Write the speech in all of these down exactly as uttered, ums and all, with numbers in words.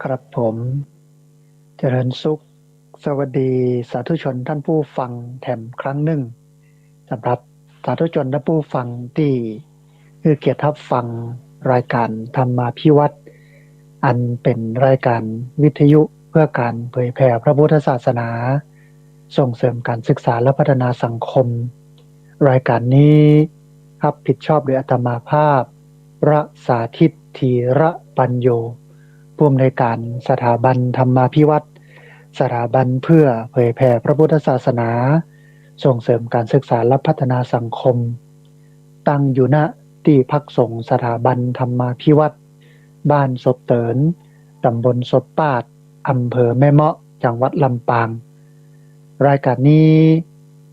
ครับผม เจริญสุข สวัสดีสาธุชนท่านผู้ฟังแถมครั้งหนึ่ง สำหรับสาธุชนท่านผู้ฟังตี้หื้อเกียรติฮับฟังรายก๋านธรรมาภิวัตน์ อันเป๋นรายก๋านวิทยุเพื่อก๋านเผยแผ่พระพุทธศาสนา ส่งเสริมก๋านศึกษาและพัฒนาสังคม รายก๋านนี้ฮับผิดชอบโดยอาตมาภาพ พระสาธิต ธีระปัญโญ ผู้อำนวยก๋านสถาบันธรรมาภิวัตน์ สถาบันเพื่อเผยแผ่พระพุทธศาสนา ส่งเสริมก๋านศึกษาและพัฒนาสังคม ตั้งอยู่ ณ ตี้พักสงฆ์สถาบันธรรมาภิวัตน์ บ้านศพเติน ต๋ำบลศพปาด อำเภอแม่เมาะ จังหวัดลำปาง รายก๋านนี้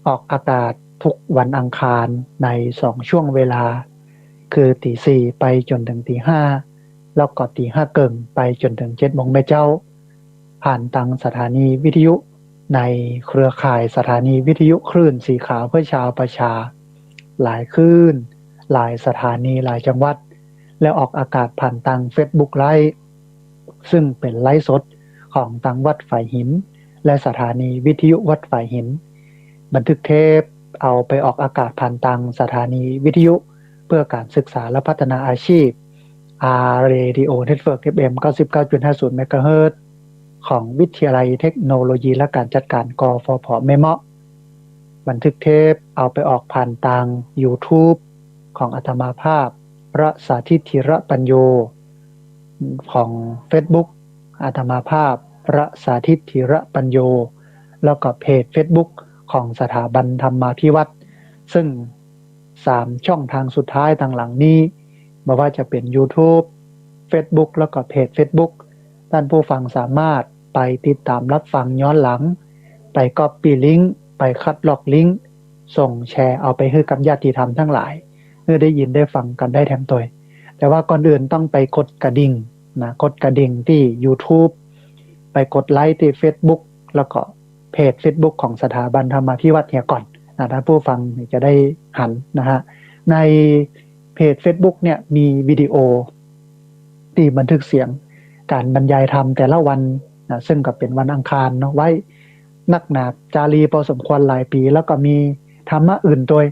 ออกอากาศทุกวันอังคารในสองช่วงเวลา คือตี๋สี่ไปจ๋นเถิงตี๋ห้า แล้วก็ตี๋ห้าเกิ่งไปจ๋นเถิงเจ็ดโมงแม่เจ๊า ผ่านตางสถานีวิทยุในเครือข่ายสถานีวิทยุคลื่นสีขาวเพื่อชาวประชา หลายคลื่น หลายสถานี หลายจังหวัด และออกอากาศผ่านตางเฟซบุ๊กไลฟ์ ซึ่งเป๋นไลฟ์สดของตางวัดฝายหิน และสถานีวิทยุวัดฝายหิน บันทึกเทปเอาไปออกอากาศผ่านตางสถานีวิทยุเพื่อก๋านศึกษาและพัฒนาอาชีพ อาร์ Radio Network เอฟ เอ็ม เก้าสิบเก้าจุดห้าศูนย์เมกะเฮิรตซ์ ของวิทยาลัยเทคโนโลยีและก๋านจัดก๋าน กฟผ แม่เมาะ บันทึกเทปเอาไปออกผ่านตางยูทูบของอาตมาภาพ พระสาธิต ธีระปัญโญ ของเฟซบุ๊กอาตมาภาพ พระสาธิต ธีระปัญโญ แล้วก็เพจเฟซบุ๊กของสถาบันธรรมาภิวัตน์ ซึ่งสามช่องทางสุดท้ายตางหลังนี้ บ่ว่าจะเป๋นยูทูบ เฟซบุ๊ก แล้วก็เพจเฟซบุ๊ก ท่านผู้ฟังสามารถไปติดต๋ามฮับฟังย้อนหลัง ไปก๊อปปี้ลิงก์ ไปคัดลอกลิงก์ ส่งแชร์เอาไปหื้อกับญาติธรรมตังหลาย หื้อได้ยินได้ฟังกั๋นได้แถมตวย แต่ว่าก่อนอื่นต้องไปกดกระดิ่งนะ กดกระดิ่งตี้ยูทูบ ไปกดไลก์ตี้เฟซบุ๊ก แล้วก็เพจเฟซบุ๊กของสถาบันธรรมาภิวัตน์เหียก่อนนะ ท่านผู้ฟังจะได้หันนะฮะ ในเพจเฟซบุ๊กเนี่ยมีวิดีโอตี้บันทึกเสียงก๋านบรรยายธรรมแต่ละวันนะ ซึ่งก็เป๋นวันอังคารเนาะ ไว้นักหนาจารีพอสมควรหลายปี๋ แล้วก็มีธรรมะอื่นตวย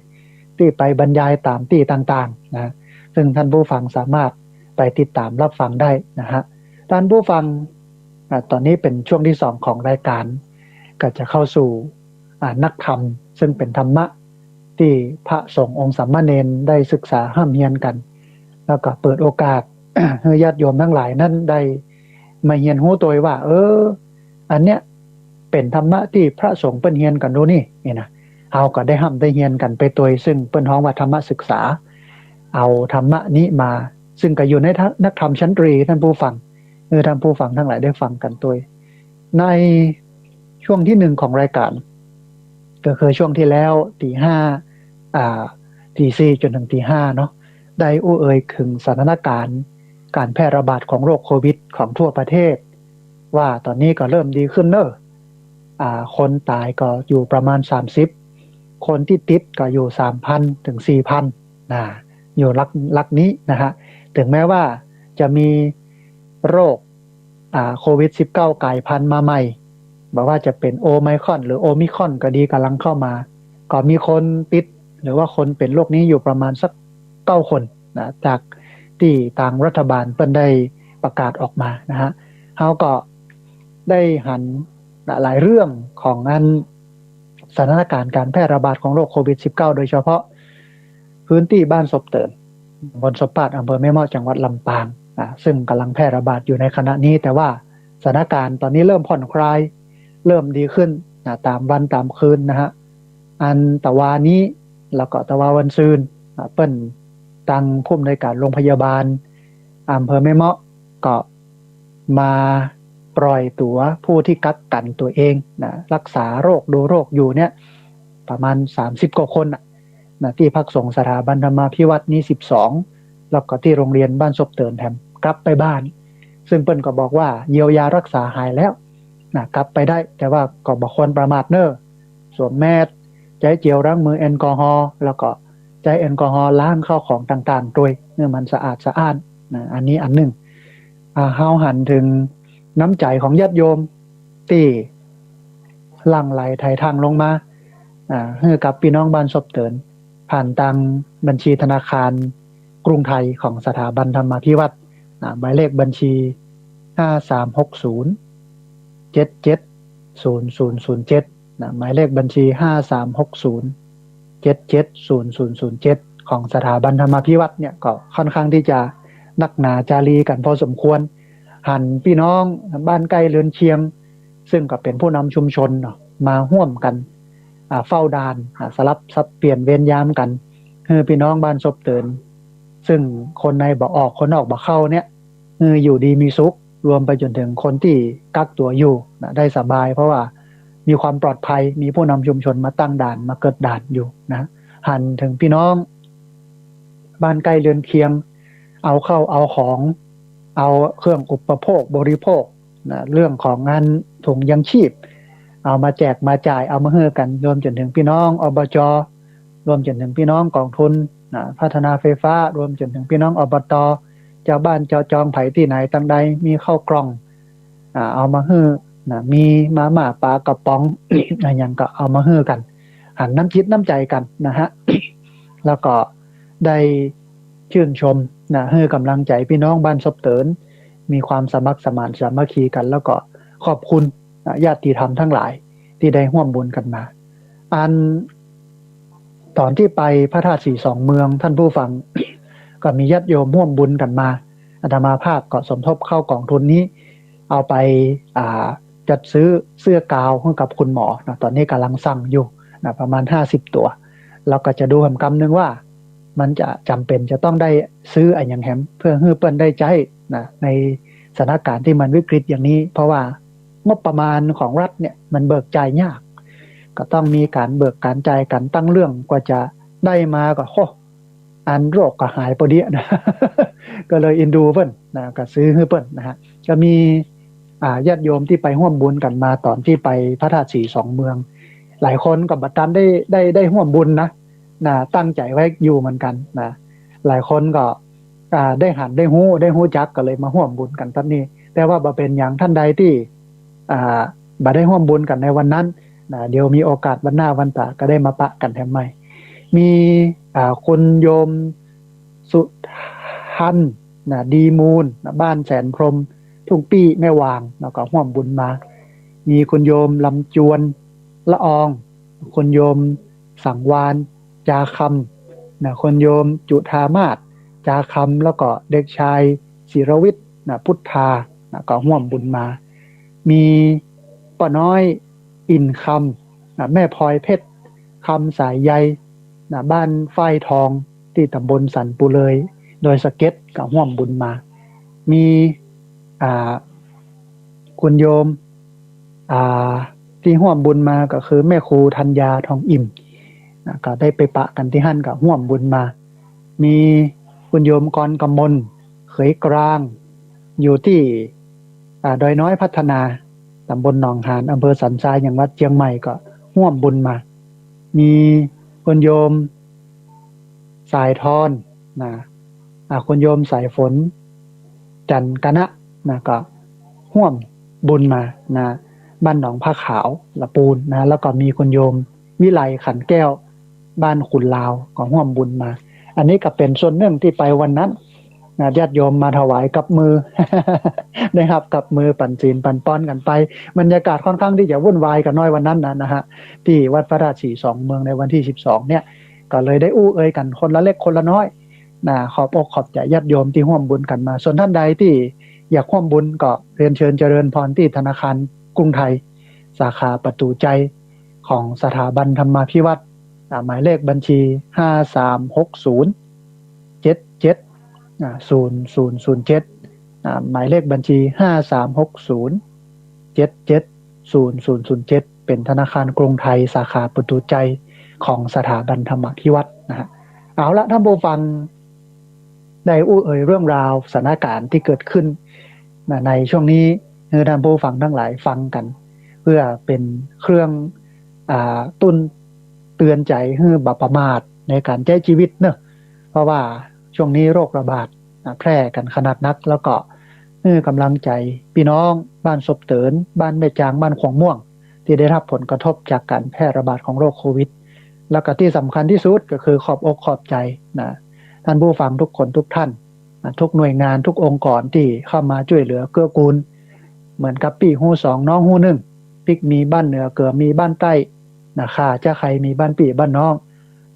ตี้ไปบรรยายต๋ามตี้ต่างๆ นะ ซึ่งท่านผู้ฟังสามารถไปติดต๋ามฮับฟังได้นะฮะ ท่านผู้ฟัง อ่า ต๋อนนี้เป๋นช่วงตี้สองของรายก๋าน ก็จะเข้าสู่ อ่า นักธรรม ซึ่งเป๋นธรรมะตี้พระสงฆ์องค์สามเณรได้ศึกษาฮ่ำเฮียนกั๋น แล้วก็เปิดโอกาส หื้อญาติโยมตังหลายนั้นได้มาเฮียนฮู้ตวยว่า เออ อันเนี้ยเป๋นธรรมะตี้พระสงฆ์เปิ้นเฮียนกั๋นดูนี่ นี่นะ เฮาก็ได้ฮ่ำได้เฮียนกั๋นไปตวย ซึ่งเปิ้นฮ้องว่าธรรมศึกษา เอาธรรมะนี้มา ซึ่งก็อยู่ในนักธรรมชั้นตรี ท่านผู้ฟัง เออ ท่านผู้ฟังตังหลายได้ฟังกั๋นตวย ในช่วงตี้หนึ่งของรายก๋าน ก็คือช่วงตี้แล้ว ตี๋ห้า อ่า ตี๋สี่จ๋นเถิงตี๋ห้าเนาะ ได้อู้เอ่ยเถิงสถานก๋านก๋านแพร่ระบาดของโรคโควิดของทั่วประเทศ ว่าต๋อนนี้ก็เริ่มดีขึ้นเนาะ อ่า คนต๋ายก็อยู่ประมาณสามสิบ คนตี้ติดก็อยู่สามพันเถิงสี่พัน นะ อยู่หลัก หลักนี้นะฮะ เถิงแม้ว่าจะมีโรค อ่า โควิดสิบเก้ากลายพันธุ์มาใหม่ บ่ว่าจะเป๋นโอไมครอนหรือโอมิครอนก็ดี ก๋ำลังเข้ามา ก็มีคนติดหรือว่าคนเป๋นโรคนี้อยู่ประมาณสักเก้าคนนะ จากตี้ตางรัฐบาลเปิ้นได้ประกาศออกมานะฮะ เฮาก็ได้หันหลายเรื่องของอันสถานก๋านก๋านแพร่ระบาดของโรคโควิดสิบเก้า โดยเฉพาะ พื้นตี้บ้านศพเติน ต๋ำบลศพปาด อำเภอแม่เมาะ จังหวัดลำปาง นะ ซึ่งก๋ำลังแพร่ระบาดอยู่ในขณะนี้ แต่ว่าสถานก๋านต๋อนนี้เริ่มผ่อนคลาย เริ่มดีขึ้น นะ ต๋ามวันต๋ามคืนนะฮะ อันตะวานี้ แล้วก็ตะวาวันซืน นะ เปิ้น ตางผู้อำนวยก๋านโรงพยาบาล อำเภอแม่เมาะ ก็ มาปล่อยตั๋วผู้ตี้กักกั๋นตั๋วเองนะ ฮักษาโรคดูโรคอยู่เนี่ย ประมาณสามสิบกว่าคนน่ะนะ ตี้พักสงฆ์สถาบันธรรมาภิวัตน์นี้สิบสอง แล้วก็ตี้โรงเรียนบ้านศพเตินแถมกลับไปบ้าน ซึ่งเปิ้นก็บอกว่าเยียวยาฮักษาหายแล้วนะ กลับไปได้ แต่ว่าก็บ่ควรประมาทเน่อ สวมแมสก์ ใจ๊เจลล้างมือแอลกอฮอล์ แล้วก็ใจ๊แอลกอฮอล์ล้างข้าวของต่างๆ ตวย หื้อมันสะอาดสะอ้านนะ อันนี้อันนึ่ง อ่า เฮาหันเถิง น้ำใจ๋ของญาติโยมตี้หลั่งไหลไถ่ถางลงมา อ่า หื้อกับปี้น้องบ้านศพเติน ผ่านตางบัญชีธนาคารกรุงไทยของสถาบันธรรมาภิวัฒน์ อ่า หมายเลขบัญชี ห้าสามหกศูนย์ เจ็ดเจ็ดศูนย์ศูนย์ศูนย์เจ็ด นะ หมายเลขบัญชี ห้าสามหกศูนย์ เจ็ดเจ็ดศูนย์ศูนย์ศูนย์เจ็ด ของสถาบันธรรมาภิวัฒน์เนี่ย ก็ค่อนข้างตี้จะนักหนาจารีกั๋นพอสมควร หันปี้น้องบ้านใก้เฮือนเคียง ซึ่งก็เป๋นผู้นำชุมชนเนาะ มาฮ่วมกั๋น อ่า เฝ้าด่าน อ่า สลับสับเปลี่ยนเวรยามกั๋น หื้อปี้น้องบ้านศพเติน ซึ่งคนในบ่ออก คนนอกบ่เข้าเนี่ย หื้ออยู่ดีมีสุข รวมไปจ๋นเถิงคนตี้กักตั๋วอยู่นะ ได้สบาย เพราะว่ามีความปลอดภัย มีผู้นำชุมชนมาตั้งด่าน มาเกิดด่านอยู่นะ หันเถิงปี้น้องบ้านใก้เฮือนเคียง เอาข้าวเอาของ เอาเครื่องอุปโภคบริโภคนะ เรื่องของอันถุงยังชีพ เอามาแจกมาจ่าย เอามาหื้อกั๋น รวมจ๋นเถิงปี้น้อง อบจ. รวมจ๋นเถิงปี้น้องก๋องทุน นะ พัฒนาไฟฟ้า รวมจ๋นเถิงปี้น้อง อบต. จาวบ้านจาวจอง ใผตี้ไหนตังใด มีข้าวกล่อง อ่า เอามาหื้อ นะ มีมาม่าป๋ากระป๋อง อะหยังก็เอามาหื้อกั๋น หันน้ำจิตน้ำใจ๋กั๋นนะฮะ แล้วก็ได้ชื่นชมนะ หื้อก๋ำลังใจ๋ปี้น้องบ้านศพเติน มีความสมัครสมานสามัคคีกั๋น แล้วก็ขอบคุณนะ ญาติธรรมทั้งหลายตี้ได้ฮ่วมบุญกั๋นมา อัน ต๋อนตี้ไปพระธาตุสีสองเมือง ท่านผู้ฟัง ก็มีญาติโยมฮ่วมบุญกั๋นมา อาตมาภาพก็สมทบเข้ากองทุนนี้ เอาไป อ่า จัดซื้อเสื้อกาวหื้อกับคุณหมอนะ ต๋อนนี้ก่ำลังสั่งอยู่นะ ประมาณห้าสิบตั๋ว แล้วก็จะดูแหมกำนึ่งว่า มันจะจ๋ำเป๋นจะต้องได้ซื้ออะหยังแหม เพื่อหื้อเปิ้นได้ใจ๊นะ ในสถานการณ์ตี้มันวิกฤตอย่างนี้ เพราะว่างบประมาณของรัฐเนี่ย มันเบิกจ่ายยาก ก็ต้องมีก๋านเบิกก๋านจ่ายกั๋นตั้งเรื่อง กว่าจะได้มาก็ โห อันโรคก็หายปอเดียะนะ ก็เลยเอ็นดูเปิ้นนะ ก็ซื้อหื้อเปิ้นนะฮะ ก็มี อ่า ญาติโยมตี้ไปฮ่วมบุญกั๋นมา ต๋อนตี้ไปพระธาตุสีสองเมือง หลายคนก็บ่ตันได้ ได้ ได้ฮ่วมบุญนะ นะ ตั้งใจ๋ไว้อยู่เหมือนกั๋นนะ หลายคนก็ อ่า ได้หัน ได้ฮู้ ได้ฮู้จัก ก็เลยมาฮ่วมบุญกั๋นตั๊ดนี้ แต่ว่าบ่เป๋นหยัง ท่านใดตี้ อ่า บ่ได้ฮ่วมบุญกั๋นในวันนั้นนะ เดี๋ยวมีโอกาสวันหน้าวันต๋าก็ได้มาปะกั๋นแหมใหม่ มี อ่า คุณโยมสุทันนะ ดีมูลนะ บ้านแสนพรหม ทุ่งปี้ แม่วาง แล้วก็ฮ่วมบุญมา มีคุณโยมลำจวน ละออง คุณโยมสังวาน จาคำนะ คุณโยมจุฑามาศ จาคำ แล้วก็เด็กชายศิรวิทย์นะ พุทธานะ ก็ฮ่วมบุญมา มีป้าน้อย อิ่นคำนะ แม่พลอยเพชร คำสายใยนะ บ้านฝ้ายทอง ตี้ต๋ำบลสันปูเลย ดอยสะเก็ด ก็ฮ่วมบุญมา มี อ่า คุณโยม อ่า ตี้ฮ่วมบุญมาก็คือแม่ครูธัญญา ทองอิ่มนะ ก็ได้ไปปะกั๋นตี้หั้น ก็ฮ่วมบุญมา มีคุณโยมกรกมล เขยกลาง อยู่ตี้ อ่า ดอยน้อยพัฒนา ต๋ำบลหนองหาน อำเภอสันทราย จังหวัดเจียงใหม่ ก็ฮ่วมบุญมา มีคุณโยมสายทอนนะ อ่า คุณโยมสายฝน จันทร์กนะนะ ก็ฮ่วมบุญมานะ บ้านหนองผ้าขาว ละปูนนะ แล้วก็มีคุณโยมวิไลขันแก้ว บ้านขุนลาว ก็ฮ่วมบุญมา อันนี้ก็เป๋นส่วนนึ่งตี้ไปวันนั้นนะ ญาติโยมมาถวายกับมือ ได้ฮับกับมือ ปั๋นศีลปั๋นปอนกั๋นไป บรรยากาศค่อนข้างตี้จะวุ่นวายกั๋นหน้อยวันนั้นนะ นะฮะ ตี้วัดพระธาตุสีสองเมืองในวันตี้สิบสองเนี่ย ก็เลยได้อู้เอ่ยกั๋นคนละเล็กคนละน้อยนะ ขอบอกขอบใจ๋ญาติโยมตี้ฮ่วมบุญกั๋นมา ส่วนท่านใดตี้อยากฮ่วมบุญก็เรียนเชิญเจริญพรตี้ธนาคารกรุงไทย สาขาประตู๋ใจ ของสถาบันธรรมาภิวัฒน์ อ่า หมายเลขบัญชี ห้าสามหกศูนย์ เจ็ดเจ็ด อ่า ศูนย์ศูนย์ศูนย์เจ็ด อ่า หมายเลขบัญชี ห้าสามหกศูนย์ เจ็ดเจ็ดศูนย์ศูนย์ศูนย์เจ็ด เป๋นธนาคารกรุงไทยสาขาประตู๋ใจของสถาบันธรรมาภิวัฒน์นะฮะ เอาละ ท่านผู้ฟัง ได้อู้เอ่ยเรื่องราวสถานการณ์ตี้เกิดขึ้นนะ ในช่วงนี้ หื้อท่านผู้ฟังทั้งหลายฟังกั๋น เพื่อเป๋นเครื่อง อ่า ตุ้นเตือนใจ๋หื้อบ่ประมาทในก๋านใจ๊จีวิตเนาะ เพราะว่าช่วงนี้โรคระบาดนะ แพร่กั๋นขนาดนัก แล้วก็ หื้อกำลังใจ๋ปี้น้องบ้านศพเติ๋น บ้านแม่จาง บ้านขวางม่วง ตี้ได้ฮับผลกระทบจากก๋านแพร่ระบาดของโรคโควิด แล้วก็ตี้สำคัญตี้สุดก็คือขอบอกขอบใจ๋นะ ต้านผู้ฟังกู้คนกู้ต้านนะ กู้หน่วยงานกู้องค์กรตี้เข้ามาจ้วยเหลือเกื้อกูล เหมือนกับปี้ฮู้สองน้องฮู้นึ่ง ปิ๊กมีบ้านเหนือเกือมีบ้านใต้นะ ข้าจะใค่มีบ้านปี้บ้านน้อง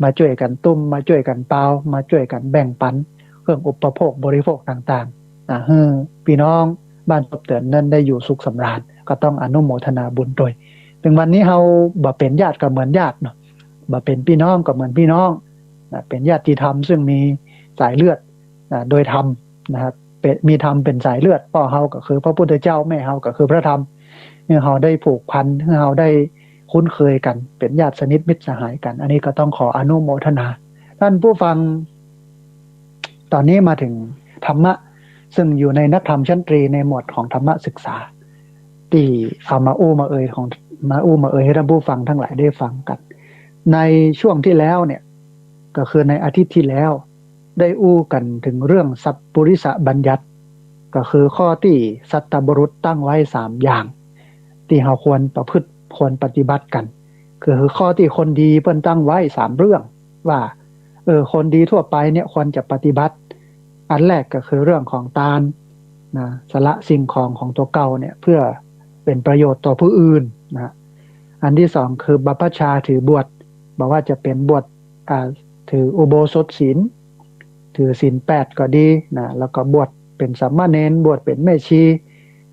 มาจ้วยกั๋นตุ้ม มาจ้วยกั๋นปาว มาจ้วยกั๋นแบ่งปั๋นเครื่องอุปโภคบริโภคต่างๆ นะ หื้อปี้น้องบ้านศพเติ๋นนั้นได้อยู่สุขสำราญ ก็ต้องอนุโมทนาบุญตวย เถิงวันนี้เฮาบ่เป๋นญาติก็เหมือนญาติเนาะ บ่เป๋นปี้น้องก็เหมือนปี้น้องนะ เป๋นญาติธรรมซึ่งมีสายเลือดนะ โดยธรรมนะครับ เป๋น มีธรรมเป๋นสายเลือด ป้อเฮาก็คือพระพุทธเจ้า แม่เฮาก็คือพระธรรม หื้อเฮาได้ผูกพัน หื้อเฮาได้คุ้นเคยกั๋น เป๋นญาติสนิทมิตรสหายกั๋น อันนี้ก็ต้องขออนุโมทนา ต้านผู้ฟัง ต๋อนนี้มาเถิงธรรมะ ซึ่งอยู่ในนักธรรมชั้นตรี ในหมวดของธรรมศึกษา ตี้เอามาอู้มาเอ่ยของ มาอู้มาเอ่ยหื้อต้านผู้ฟังตังหลายได้ฟังกั๋น ในช่วงตี้แล้วเนี่ย ก็คือในอาทิตย์ตี้แล้ว ได้อู้กั๋นเถิงเรื่องสัปปุริสบัญญัติ ก็คือข้อตี้สัตบุรุษตั้งไว้สามอย่าง ตี้เฮาควรประพฤติ ควรปฏิบัติกั๋น ก็คือข้อตี้คนดีเปิ้นตั้งไว้สามเรื่อง ว่า เออ คนดีทั่วไปเนี่ยควรจะปฏิบัติ อันแรกก็คือเรื่องของตานนะ สละสิ่งของของตั๋วเก่าเนี่ยเพื่อเป๋นประโยชน์ต่อผู้อื่นนะ อันตี้สองคือบัพพชา ถือบวช บ่ว่าจะเป๋นบวช อ่า ถืออุโบสถศีล ถือศีลแปดก็ดีนะ แล้วก็บวชเป๋นสามเณร บวชเป๋นแม่ชี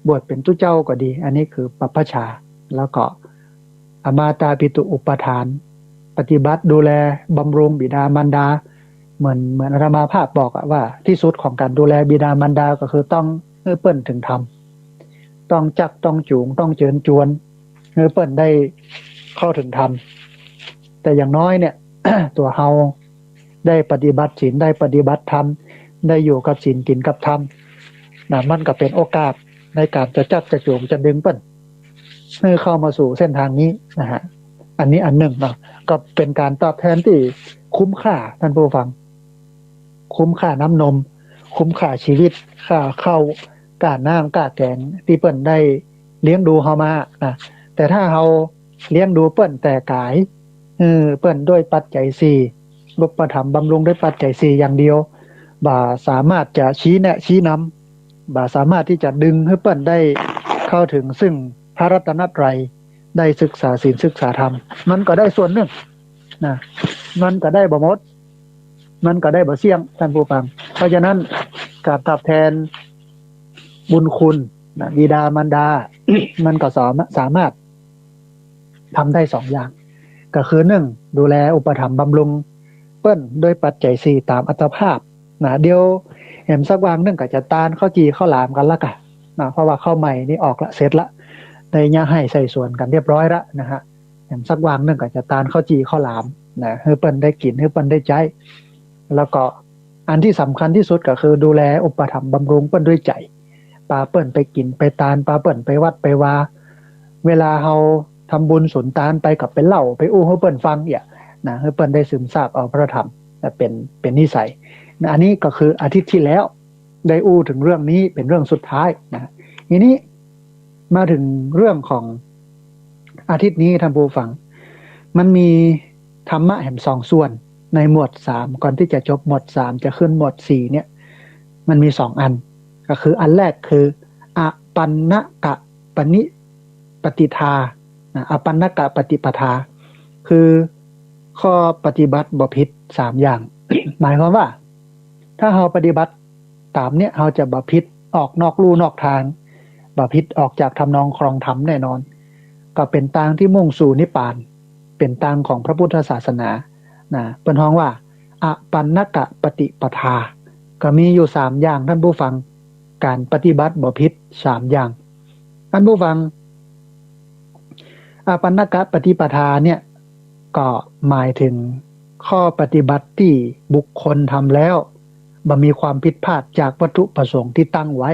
บวชเป๋นตุ๊เจ้าก็ดี อันนี้คือบัพพชา แล้วก็ อมาตาปิตุอุปาทาน ปฏิบัติดูแลบำรุงบิดามารดา เหมือน เหมือนอาตมาภาพบอกอะว่า ตี้สุดของก๋านดูแลบิดามารดาก็คือต้องหื้อเปิ้นเถิงธรรม ต้องจั๊ก ต้องจูง ต้องเจิญจวน หื้อเปิ้นได้เข้าเถิงธรรม แต่อย่างน้อยเนี่ย ตั๋วเฮาได้ปฏิบัติศีล ได้ปฏิบัติธรรม ได้อยู่กับศีลกิ๋นกับธรรมนะ มันก็เป๋นโอกาสในก๋านจะจั๊กจะจูงจะดึงเปิ้น หื้อเข้ามาสู่เส้นทางนี้นะฮะ อันนี้อันนึ่งเนาะ ก็เป๋นก๋านตอบแทนตี้คุ้มค่า ต้านผู้ฟัง คุ้มค่าน้ำนม คุ้มค่าชีวิต ค่าข้าว ก้าน้ำ ก้าแก๋ง ตี้เปิ้นได้เลี้ยงดูเฮามานะ แต่ถ้าเฮาเลี้ยงดูเปิ้นแต่ก๋าย หื้อเปิ้นด้วยปัจจัยสี่ อุปถัมภ์บำรุงด้วยปัจจัยสี่อย่างเดียว บ่สามารถจะชี้แนะชี้นำ บ่สามารถตี้จะดึงหื้อเปิ้นได้เข้าเถิงซึ่งพระรัตนตรัย ได้ศึกษาศีลศึกษาธรรม มันก็ได้ส่วนนึ่งนะ มันก็ได้บ่หมด มันก็ได้บ่เสี้ยง ต้านผู้ฟัง เพราะฉะนั้นก๋านตอบแทนบุญคุณนะ บิดามารดา มันก็สามารถ สามารถทำได้สองอย่าง ก็คือนึ่ง ดูแลอุปถัมภ์บำรุงเปิ้นด้วยปัจจัยสี่ต๋ามอัตภาพนะ เดี๋ยวแหมสักวางนึ่งก็จะตานข้าวจี่ข้าวหลามกั๋นละก่ะนะ เพราะว่าข้าวใหม่นี่ออกละ เสร็จละ ได้เยียะไฮ่ใส่สวนกั๋นเรียบร้อยละนะฮะ แหมสักวางนึ่งก็จะตานข้าวจี่ข้าวหลามนะ หื้อเปิ้นได้กิ๋น หื้อเปิ้นได้ใจ๊ แล้วก็อันตี้สำคัญตี้สุดก็คือดูแลอุปถัมภ์บำรุงเปิ้นด้วยใจ๋ ปาเปิ้นไปกิ๋นไปตาน ปาเปิ้นไปวัดไปวา เวลาเฮาทำบุญสุนตานไปก็ไปเล่าไปอู้หื้อเปิ้นฟังเยียะนะ หื้อเปิ้นได้ซึมซาบเอาพระธรรมนะ เป๋น เป๋นนิสัยนะ อันนี้ก็คืออาทิตย์ตี้แล้วได้อู้เถิงเรื่องนี้เป๋นเรื่องสุดท้ายนะ ทีนี้มาเถิงเรื่องของอาทิตย์นี้ ต้านผู้ฟัง มันมีธรรมะแหมสองส่วน ในหมวดสาม ก่อนตี้จะจบหมวดสามจะขึ้นหมวดสี่เนี่ย มันมีสองอัน ก็คืออันแรกคือ อปัณณกปณิปติทานะ อปัณณกปฏิปทา คือข้อปฏิบัติบ่ผิดสามอย่าง หมายความว่า ถ้าเฮาปฏิบัติต๋ามเนี่ย เฮาจะบ่ผิดออกนอกลู่นอกตาง บ่ผิดออกจากทำนองครองธรรมแน่นอน ก็เป๋นตางตี้มุ่งสู่นิพพาน เป๋นตางของพระพุทธศาสนานะ เปิ้นฮ้องว่า อปัณณกปฏิปทา ก็มีอยู่สามอย่าง ต้านผู้ฟัง ก๋านปฏิบัติบ่ผิดสามอย่าง ต้านผู้ฟัง อปัณณกปฏิปทาเนี่ย ก็หมายเถิงข้อปฏิบัติตี้บุคคลทำแล้ว บ่มีความผิดพลาดจากวัตถุประสงค์ตี้ตั้งไว้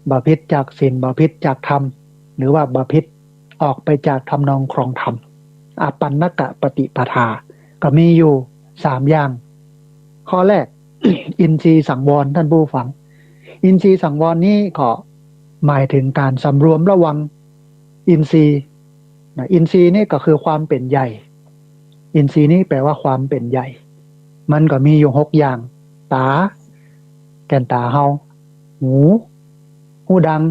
บ่ผิดจากศีล บ่ผิดจากธรรม หรือว่าบ่ผิดออกไปจากทำนองครองธรรม อปัณณกปฏิปทา ก็มีอยู่สามอย่าง ข้อแรก อินทรีย์สังวร ต้านผู้ฟัง อินทรีย์สังวรนี้ก็หมายเถิงก๋านสำรวมระวังอินทรีย์นะ อินทรีย์นี่ก็คือความเป๋นใหญ่ อินทรีย์นี่แปลว่าความเป๋นใหญ่ มันก็มีอยู่หกอย่าง ต๋า แก่นต๋าเฮา หู ฮู้ดัง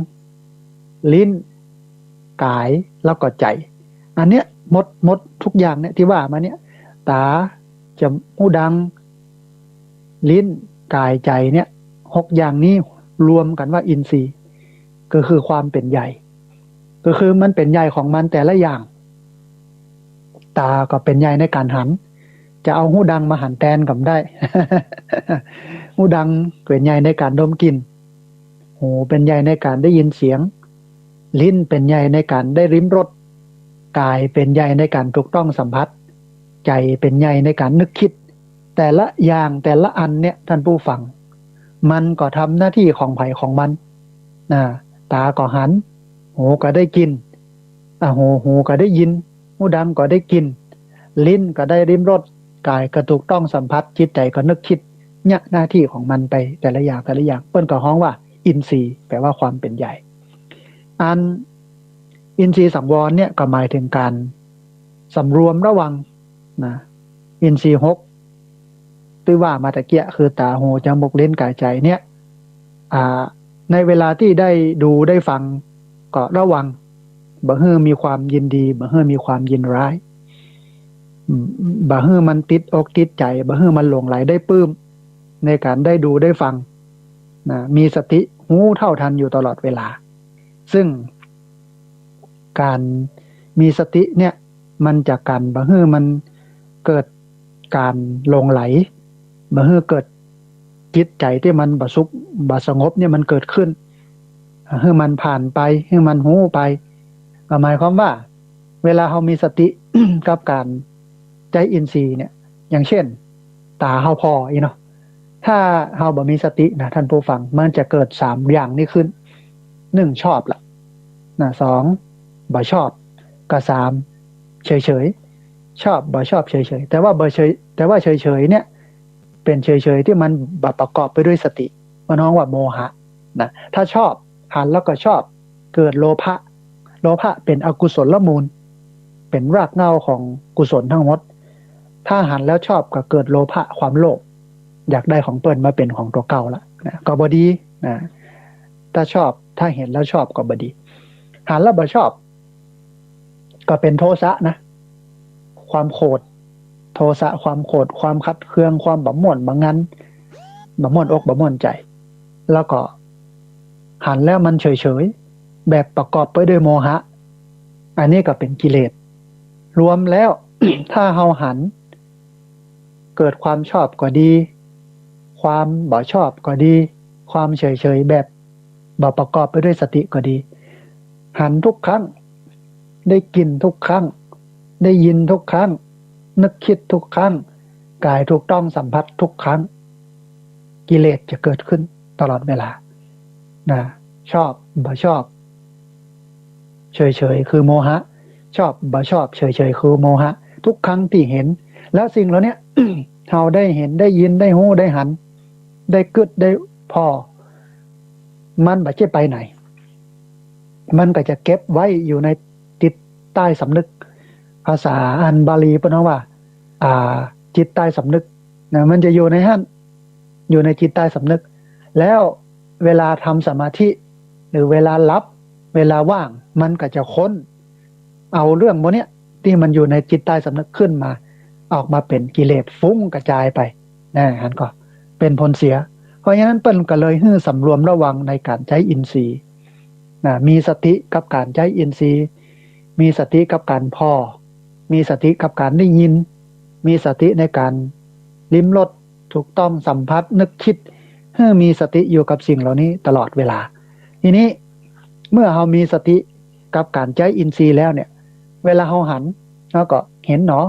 ลิ้น ก๋าย แล้วก็ใจ๋ อันเนี้ยหมด หมดทุกอย่างเนี่ยตี้ว่ามาเนี่ย ต๋า จำ ฮู้ดัง ลิ้น ก๋าย ใจ๋เนี่ย หกอย่างนี้รวมกั๋นว่าอินทรีย์ ก็คือความเป๋นใหญ่ ก็คือมันเป๋นใหญ่ของมันแต่ละอย่าง ต๋าก็เป๋นใหญ่ในก๋านหัน จะเอาฮู้ดังมาหันแตนก็บ่ได้ ฮู้ดังเป๋นใหญ่ในก๋านดมกลิ่น หูเป๋นใหญ่ในก๋านได้ยินเสียง ลิ้นเป๋นใหญ่ในก๋านได้ลิ้มรส ก๋ายเป๋นใหญ่ในก๋านถูกต้องสัมผัส ใจ๋เป๋นใหญ่ในก๋านนึกคิด แต่ละอย่างแต่ละอันเนี่ยท่านผู้ฟัง มันก็ทำหน้าตี้ของใผของมันนะ ต๋าก็หัน หูก็ได้กลิ่น อ่ะ หู หูก็ได้ยิน ฮู้ดังก็ได้กลิ่น ลิ้นก็ได้ลิ้มรส ก๋ายก็ถูกต้องสัมผัส จิตใจ๋ก็นึกคิด เนี่ยหน้าตี้ของมันไปแต่ละอย่างแต่ละอย่าง เปิ้นก็ฮ้องว่าอินทรีย์ แปลว่าความเป๋นใหญ่ อันอินทรีย์สังวรเนี่ยก็หมายเถิงก๋านสำรวมระวังนะ อินทรีย์หกตี้ว่ามาตะเกียะ คือต๋า หู จมูก ลิ้น ก๋าย ใจ๋เนี่ย อ่า ในเวลาตี้ได้ดูได้ฟังก็ระวัง บ่หื้อมีความยินดี บ่หื้อมีความยินร้าย อืม บ่หื้อมันติดอกติดใจ๋ บ่หื้อมันหลงใหลได้ปลื้มในก๋านได้ดูได้ฟังนะ มีสติฮู้เท่าทันอยู่ตลอดเวลา ซึ่งก๋านมีสติเนี่ย มันจะกั๋นบ่หื้อมันเกิดก๋านหลงใหล บ่หื้อเกิดจิตใจ๋ตี้มันบ่สุขบ่สงบเนี่ยมันเกิดขึ้น หื้อมันผ่านไป หื้อมันฮู้ไป ก็หมายความว่า เวลาเฮามีสติ กับก๋านใจ๊อินทรีย์เนี่ย อย่างเช่น ต๋าเฮาผ่ออี้เนาะ ถ้าเฮาบ่มีสตินะท่านผู้ฟัง มันจะเกิดสามอย่างนี้ขึ้น หนึ่ง ชอบละนะ สอง บ่ชอบ กับ สาม เฉยๆ ชอบ บ่ชอบ เฉยๆ แต่ว่าบ่เฉย แต่ว่าเฉยๆ เนี่ย เป๋นเฉยๆ ตี้มันบ่ประกอบไปด้วยสติ มันฮ้องว่าโมหะนะ ถ้าชอบ หันแล้วก็ชอบ เกิดโลภะ โลภะเป๋นอกุศลมูล เป๋นรากเหง้าของกุศลทั้งหมด ถ้าหันแล้วชอบก็เกิดโลภะ ความโลภ อยากได้ของเปิ้นมาเป๋นของตั๋วเก่าละนะ ก็บ่ดีนะ ถ้าชอบ ถ้าหันแล้วชอบก็บ่ดี หันแล้วบ่ชอบ ก็เป๋นโทสะนะ ความโขด โทสะ ความโขด ความขัดเคือง ความบ่ม่วนบ่งัน บ่ม่วนอกบ่ม่วนใจ๋ แล้วก็หันแล้วมันเฉยๆ แบบประกอบไปด้วยโมหะ อันนี้ก็เป๋นกิเลส รวมแล้ว ถ้าเฮาหัน เกิดความชอบก็ดี ความบ่ชอบก็ดี ความเฉยๆ แบบบ่ประกอบไปด้วยสติก็ดี หันทุกครั้ง ได้กลิ่นทุกครั้ง ได้ยินทุกครั้ง นึกคิดทุกครั้ง ก๋ายถูกต้องสัมผัสทุกครั้ง กิเลสจะเกิดขึ้นตลอดเวลานะ ชอบ บ่ชอบ เฉยๆ คือโมหะ ชอบ บ่ชอบ เฉยๆ คือโมหะ ทุกครั้งตี้หัน แล้วสิ่งเหล่าเนี้ย เฮาได้หัน ได้ยิน ได้ฮู้ ได้หัน ได้กึ๊ด ได้ผ่อ มันบ่ใจ้ไปไหน มันก็จะเก็บไว้อยู่ในจิตใต้สำนึก ภาษาอันบาลีเปิ้นฮ้องว่า อ่า จิตใต้สำนึกนะ มันจะอยู่ในหั้น อยู่ในจิตใต้สำนึก แล้วเวลาทำสมาธิ หรือเวลาหลับ เวลาว่าง มันก็จะค้นเอาเรื่องพวกเนี้ย ตี้มันอยู่ในจิตใต้สำนึกขึ้นมา ออกมาเป๋นกิเลสฟุ้งกระจายไปนะ หั้นก็เป๋นผลเสีย เพราะฉะนั้นเปิ้นก็เลยหื้อสำรวมระวังในก๋านใจ๊อินทรีย์นะ มีสติกับก๋านใจ๊อินทรีย์ มีสติกับก๋านผ่อ มีสติกับก๋านได้ยิน มีสติในก๋านลิ้มรส ถูกต้องสัมผัส นึกคิด หื้อมีสติอยู่กับสิ่งเหล่านี้ตลอดเวลา ทีนี้เมื่อเฮามีสติกับก๋านใจ๊อินทรีย์แล้วเนี่ย เวลาเฮาหัน เฮาก็หันหนอ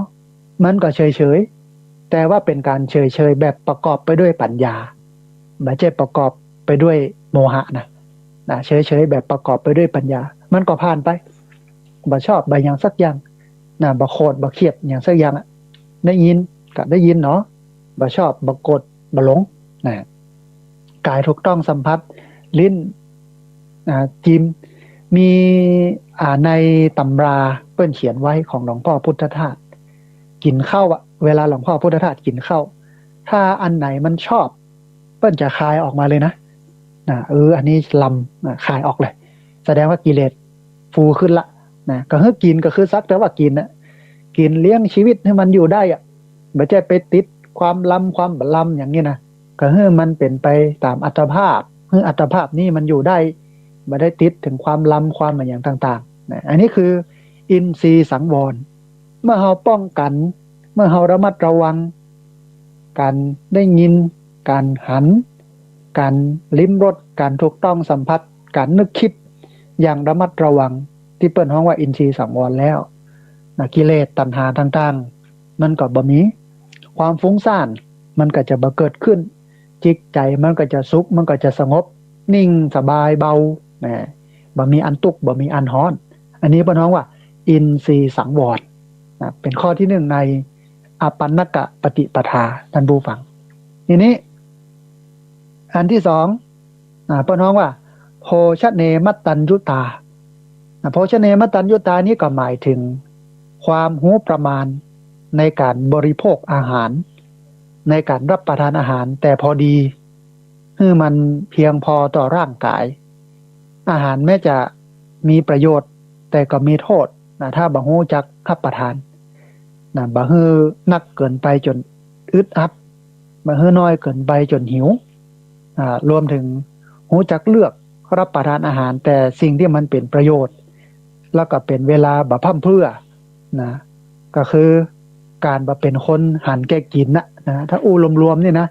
มันก็เฉยๆ แต่ว่าเป๋นก๋านเฉยๆ แบบประกอบไปด้วยปัญญา บ่ใจ้ประกอบไปด้วยโมหะนะ นะ เฉยๆ แบบประกอบไปด้วยปัญญา มันก็ผ่านไป บ่ชอบ บ่หยังสักอย่างนะ บ่โขด บ่เคียดหยังสักอย่างอะ ได้ยินก็ได้ยินหนอ บ่ชอบ บ่โกรธ บ่หลงนะ ก๋ายถูกต้องสัมผัส ลิ้น อ่า จิม มี อ่า ในตำราเปิ้นเขียนไว้ของหลวงพ่อพุทธทาส กิ๋นข้าวอะ เวลาหลวงพ่อพุทธทาสกิ๋นข้าว ถ้าอันไหนมันชอบ เปิ้นจะคายออกมาเลยนะ นะ เออ อันนี้ลำ อ่า คายออกเลย แสดงว่ากิเลสฟูขึ้นละ นะ ก็หื้อกิ๋นก็คือสักแต่ว่ากิ๋นนะ กิ๋นเลี้ยงชีวิตหื้อมันอยู่ได้อะ บ่ใจ้ไปติดความลำความบ่ลำอย่างนี้นะ ก็หื้อมันเป๋นไปต๋ามอัตภาพ หื้ออัตภาพนี้มันอยู่ได้ บ่ได้ติดเถิงความลำความอะหยังต่างๆ นะ อันนี้คืออินทรีย์สังวร เมื่อเฮาป้องกั๋น เมื่อเฮาระมัดระวัง ก๋านได้ยิน ก๋านหัน ก๋านลิ้มรส ก๋านถูกต้องสัมผัส ก๋านนึกคิดอย่างระมัดระวัง ตี้เปิ้นฮ้องว่าอินทรีย์สังวรแล้ว นะ กิเลสตัณหาต่างๆ มันก็บ่มี ความฟุ้งซ่านมันก็จะบ่เกิดขึ้น จิตใจ๋มันก็จะสุข มันก็จะสงบ นิ่งสบายเบา นะ บ่มีอันตุ๊กข์ บ่มีอันฮ้อน อันนี้เปิ้นฮ้องว่าอินทรีย์สังวร นะ เป๋นข้อตี้นึ่งในอปัณณกปฏิปทา ท่านผู้ฟัง ทีนี้ อันตี้สอง อ่า เปิ้นฮ้องว่า โภชเนมัตตัญญุตา อ่า โภชเนมัตตัญญุตานี้ก็หมายเถิงความฮู้ประมาณในก๋านบริโภคอาหาร ในก๋านรับประทานอาหาร แต่พอดี หื้อมันเพียงพอต่อร่างก๋าย อาหารแม้จะมีประโยชน์ แต่ก็มีโต้ษ นะ ถ้าบ่ฮู้จักรับประทาน นะ บ่หื้อนักเกินไปจ๋นอึดอัด บ่หื้อน้อยเกินไปจ๋นหิว อ่า รวมเถิงฮู้จักเลือกรับประทานอาหาร แต่สิ่งตี้มันเป๋นประโยชน์ แล้วก็เป๋นเวลาบ่พร่ำเพรื่อ นะ ก็คือก๋านบ่เป๋นคนหันแก่กิ๋นนะ นะ ถ้าอู้รวมๆ นี่นะ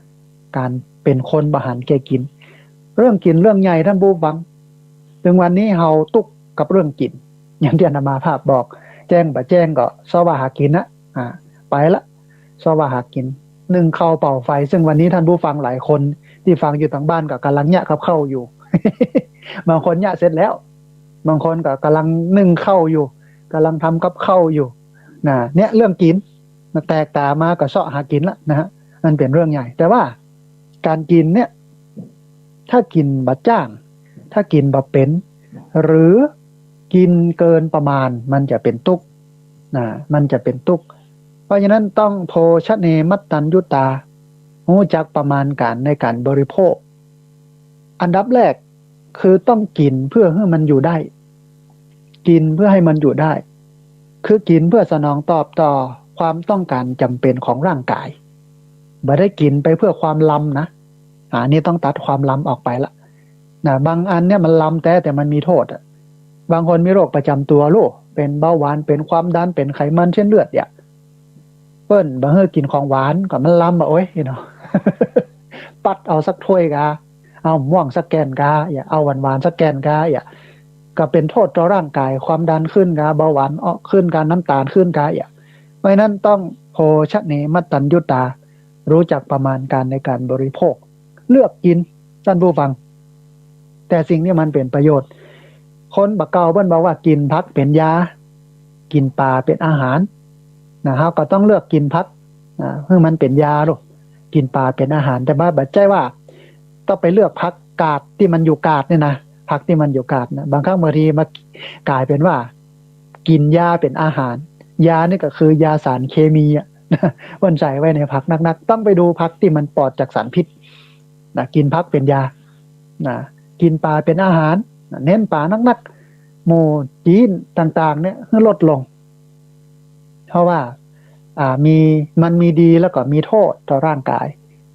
ก๋านเป๋นคนบ่หันแก่กิ๋น เรื่องกิ๋นเรื่องใหญ่ ท่านผู้ฟัง เถิงวันนี้เฮาตุ๊กข์กับเรื่องกิ๋น อย่างตี้อาตมาภาพบอก แจ้งบ่แจ้งก็เซาะว่าหากิ๋นนะ อ่า ไปละ เซาะว่าหากิ๋น นึ่งข้าวเป่าไฟ ซึ่งวันนี้ท่านผู้ฟังหลายคนตี้ฟังอยู่ตางบ้านก็ก่ำลังเยียะกับข้าวอยู่ บางคนเยียะเสร็จแล้ว บางคนก็ก่ำลังนึ่งข้าวอยู่ ก่ำลังทำกับข้าวอยู่ นะ เนี่ยเรื่องกิ๋น แตกต๋ามาก็เซาะหากิ๋นละนะฮะ มันเป๋นเรื่องใหญ่ แต่ว่าก๋านกิ๋นเนี่ย ถ้ากิ๋นบ่จ้าง ถ้ากิ๋นบ่เป๋น หรือกิ๋นเกินประมาณ มันจะเป๋นตุ๊กข์ นะ มันจะเป๋นตุ๊กข์ เพราะฉะนั้นต้องโภชเนมัตตัญญุตา ฮู้จักประมาณก๋านในก๋านบริโภค อันดับแรกคือต้องกิ๋นเพื่อหื้อมันอยู่ได้ กิ๋นเพื่อหื้อมันอยู่ได้ คือกิ๋นเพื่อสนองตอบต่อความต้องก๋านจ๋ำเป๋นของร่างก๋าย บ่ได้กิ๋นไปเพื่อความลำนะ อ่า นี่ต้องตัดความลำออกไปละ นะ บางอันเนี่ยมันลำแต๊ แต่มันมีโต้ษอะ บางคนมีโรคประจ๋ำตั๋วลูก เป๋นเบาหวาน เป๋นความดัน เป๋นไขมันเส้นเลือดเนี่ย เปิ้นบ่หื้อกิ๋นของหวาน ก็มันลำอะ โอ๊ย เนาะ ปัดเอาสักถ้วยกา เอาม่วงสักแก่นกา อย่า เอาหวานๆ สักแก่นกา อย่า ก็เป๋นโต้ษต่อร่างก๋าย ความดันขึ้นกา เบาหวานออกขึ้นกา น้ำต๋าลขึ้นกา อย่า เพราะฉะนั้นต้องโภชเนมัตตัญญุตา ฮู้จักประมาณก๋านในก๋านบริโภค เลือกกิ๋น ท่านผู้ฟัง แต่สิ่งตี้มันเป๋นประโยชน์ คนบ่าเก่าเปิ้นบอกว่ากิ๋นผักเป๋นยา กิ๋นป๋าเป๋นอาหาร นะ เฮาก็ต้องเลือกกิ๋นผัก นะ หื้อมันเป๋นยาลูก กิ๋นป๋าเป๋นอาหาร แต่ว่าบ่ใจ้ว่าต้องไปเลือกผักกาดตี้มันอยู่กาดเนี่ยนะ ผักตี้มันอยู่กาดนะ บางครั้งบางทีมาก๋ายเป๋นว่า กิ๋นยาเป๋นอาหาร ยานี่ก็คือยาสารเคมีอะ เปิ้นใส่ไว้ในผักนักๆ ต้องไปดูผักตี้มันปลอดจากสารพิษ นะ กิ๋นผักเป๋นยา นะ กิ๋นป๋าเป๋นอาหาร นะ เน้นป๋านักๆ หมูจีนต่างๆ เนี่ย หื้อลดลง เพราะว่า อ่า มี มันมีดีแล้วก็มีโต้ษต่อร่างก๋าย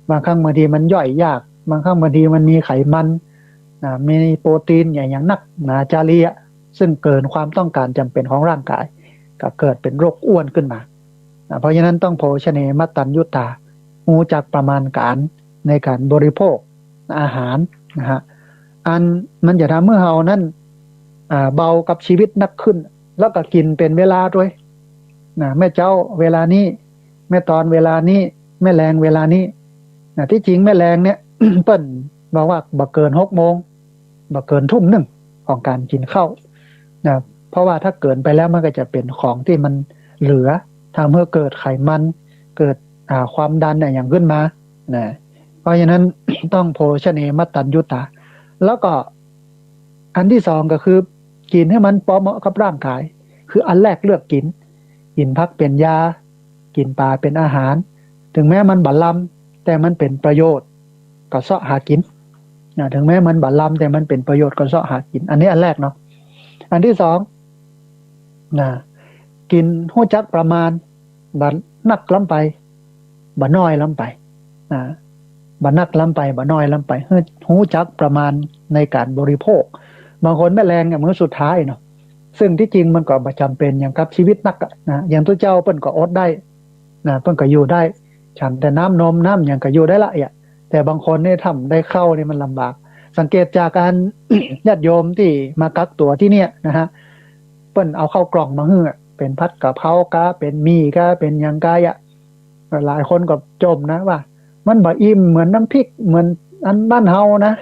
บางครั้งบางทีมันย่อยยาก บางครั้งบางทีมันมีไขมัน นะ มีโปรตีนอย่าง อย่างนักหนาจารีอะ ซึ่งเกินความต้องก๋านจ๋ำเป๋นของร่างก๋าย ก็เกิดเป๋นโรคอ้วนขึ้นมา นะ เพราะฉะนั้นต้องโภชเนมัตตัญญุตา ฮู้จักประมาณก๋านในก๋านบริโภคอาหารนะฮะ อันมันจะทำหื้อเฮานั้น อ่า เบากับชีวิตนักขึ้น แล้วก็กิ๋นเป๋นเวลาตวย นะ แม่เจ๊าเวลานี้ แม่ตอนเวลานี้ แม่แลงเวลานี้ นะ ตี้จริงแม่แลงเนี่ย เปิ้นบอกว่าบ่เกินหกโมง บ่เกินทุ่มนึ่งของก๋านกิ๋นข้าว นะ เพราะว่าถ้าเกินไปแล้วมันก็จะเป๋นของตี้มันเหลือ ทำหื้อเกิดไขมัน เกิด อ่า ความดันอะหยังขึ้นมา นะ เพราะฉะนั้นต้องโภชเนมัตตัญญุตา แล้วก็อันตี้สองก็คือ กิ๋นหื้อมันปอเหมาะกับร่างก๋าย คืออันแรกเลือกกิ๋น กิ๋นผักเป๋นยา กิ๋นป๋าเป๋นอาหาร เถิงแม้มันบ่ลำ แต่มันเป๋นประโยชน์ ก็เซาะหากิ๋น นะ เถิงแม้มันบ่ลำ แต่มันเป๋นประโยชน์ ก็เซาะหากิ๋น อันนี้อันแรกเนาะ อันตี้สอง นะ กิ๋นฮู้จักประมาณ บ่นักล้ำไป บ่น้อยล้ำไป นะ บ่นักล้ำไป บ่น้อยล้ำไป ฮู้ ฮู้จักประมาณในก๋านบริโภค บางคนแม้แลงเนี่ยมื้อสุดท้ายเนาะ ซึ่งตี้จริงมันก็บ่จ๋ำเป๋นหยังกับจีวิตนักอะ นะ อย่างตุ๊เจ้าเปิ้นก็อดได้ นะ เปิ้นก็อยู่ได้ ฉันแต่น้ำนมน้ำหยังก็อยู่ได้ละเอียะ แต่บางคนนี่ถ้าบ่ได้ข้าวนี่มันลำบาก สังเกตจากอัน ญาติโยมตี้มากักตั๋วตี้เนี่ยนะฮะ เปิ้นเอาข้าวกล่องมาหื้ออะ เป๋นผัดกะเพราก้า เป๋นหมี่ก้า เป๋นหยังก้าอะ หลายคนก็จ่มนะว่า มันบ่อิ่มเหมือนน้ำพริก เหมือนอันบ้านเฮานะ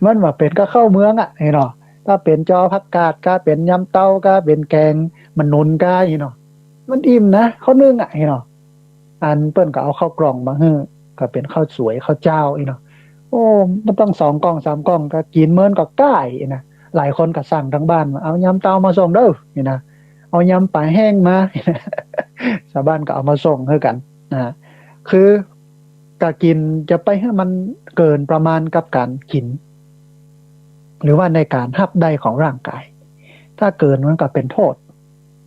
มันบ่เป๋นกับข้าวเมืองอะ หันก่อ ถ้าเป๋นจอผักกาดก้า เป๋นยำเต้าก้า เป๋นแก๋งมะหนุนก้า หันก่อ มันอิ่มนะ ข้าวนึ่งอะ หันก่อ อันเปิ้นก็เอาข้าวกล่องมาหื้อ ก็เป๋นข้าวสวยข้าวเจ้า หันก่อ โอ้ มันตั้งสองกล่องสามกล่อง ก็กิ๋นเมินก็ก้ายนะ หลายคนก็สั่งตางบ้านว่า เอายำเต้ามาส่งเด้อ หันก่อ เอายำป๋าแห้งมา ชาวบ้านก็เอามาส่งหื้อกั๋นนะ คือก๋านกิ๋นจะไปหื้อมันเกินประมาณกับก๋านกิ๋น หรือว่าในก๋านฮับได้ของร่างก๋าย ถ้าเกินมันก็เป๋นโต้ษ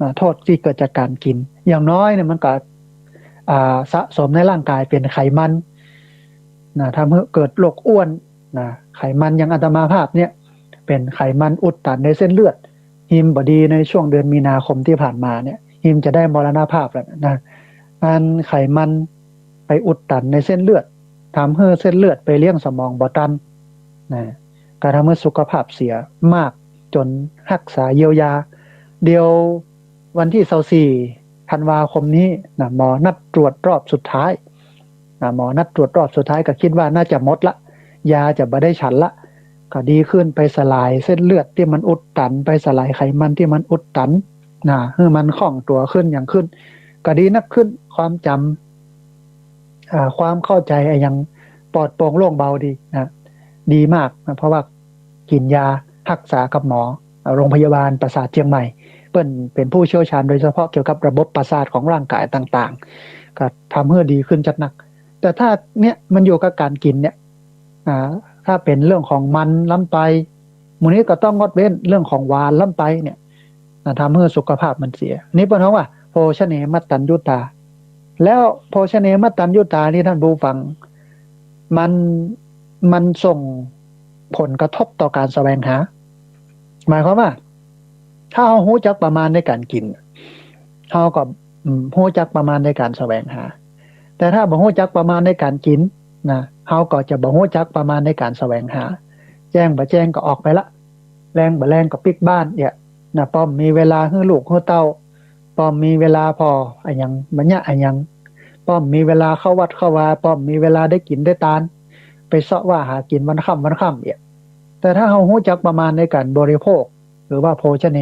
นะ โต้ษตี้เกิดจากก๋านกิ๋น อย่างน้อยเนี่ยมันก็ อ่า สะสมในร่างก๋ายเป๋นไขมันนะ ทำหื้อเกิดโรคอ้วนนะ ไขมันอย่างอาตมาภาพเนี่ย เป๋นไขมันอุดตันในเส้นเลือด ฮิมบ่ดีในช่วงเดือนมีนาคมตี้ผ่านมาเนี่ย ฮิมจะได้มรณภาพแล้วนะ อันไขมันไปอุดตันในเส้นเลือด ทำหื้อเส้นเลือดไปเลี้ยงสมองบ่ตันนะ ก็ทำหื้อสุขภาพเสียมาก จ๋นฮักษาเยียวยา เดี๋ยววันตี้ซาวสี่ธันวาคมนี้นะ หมอนัดตรวจรอบสุดท้ายนะ หมอนัดตรวจรอบสุดท้าย ก็กึ๊ดว่าน่าจะหมดละ ยาจะบ่ได้ฉันละ ก็ดีขึ้น ไปสลายเส้นเลือดตี้มันอุดตัน ไปสลายไขมันตี้มันอุดตันนะ หื้อมันคล่องตั๋วขึ้นหยังขึ้น ก็ดีนักขึ้น ความจ๋ำ อ่า ความเข้าใจ๋อะหยังปลอดโปร่งโล่งเบาดีนะ ดีมากนะ เพราะว่ากิ๋นยาฮักษากับหมอ โรงพยาบาลประสาทเจียงใหม่ เปิ้นเป๋นผู้เชี่ยวชาญโดยเฉพาะเกี่ยวกับระบบประสาทของร่างก๋ายต่างๆ ก็ทำหื้อดีขึ้นจัดนัก แต่ถ้าเนี่ยมันอยู่กับก๋านกิ๋นเนี่ย อ่า ถ้าเป๋นเรื่องของมันล้ำไป หมู่นี้ก็ต้องงดเว้น เรื่องของหวานล้ำไปเนี่ยนะ ทำหื้อสุขภาพมันเสีย นี่เปิ้นฮ้องว่า โภชเน มัตตัญญูตา แล้วโภชเน มัตตัญญูตา นี่ท่านผู้ฟัง มัน มันส่งผลกระทบต่อก๋านแสวงหา หมายความว่า ถ้าเฮาฮู้จักประมาณในก๋านกิ๋น เฮาก็ อืม ฮู้จักประมาณในก๋านแสวงหา แต่ถ้าบ่ฮู้จักประมาณในก๋านกิ๋นนะ เฮาก็จะบ่ฮู้จักประมาณในก๋านแสวงหา แจ้งบ่แจ้งก็ออกไปละ แลงบ่แลงก็ปิ๊กบ้านเอี้ยนะ ป้อมมีเวลาหื้อลูกหื้อเต้า ป้อมมีเวลาผ่ออะหยัง บ่เยียะอะหยัง ป้อมมีเวลาเข้าวัดเข้าวา ป้อมมีเวลาได้กิ๋นได้ตาน ไปเซาะว่าหากิ๋นวันค่ำวันค่ำเอี้ย แต่ถ้าเฮาฮู้จักประมาณในก๋านบริโภค หรือว่าโภชเน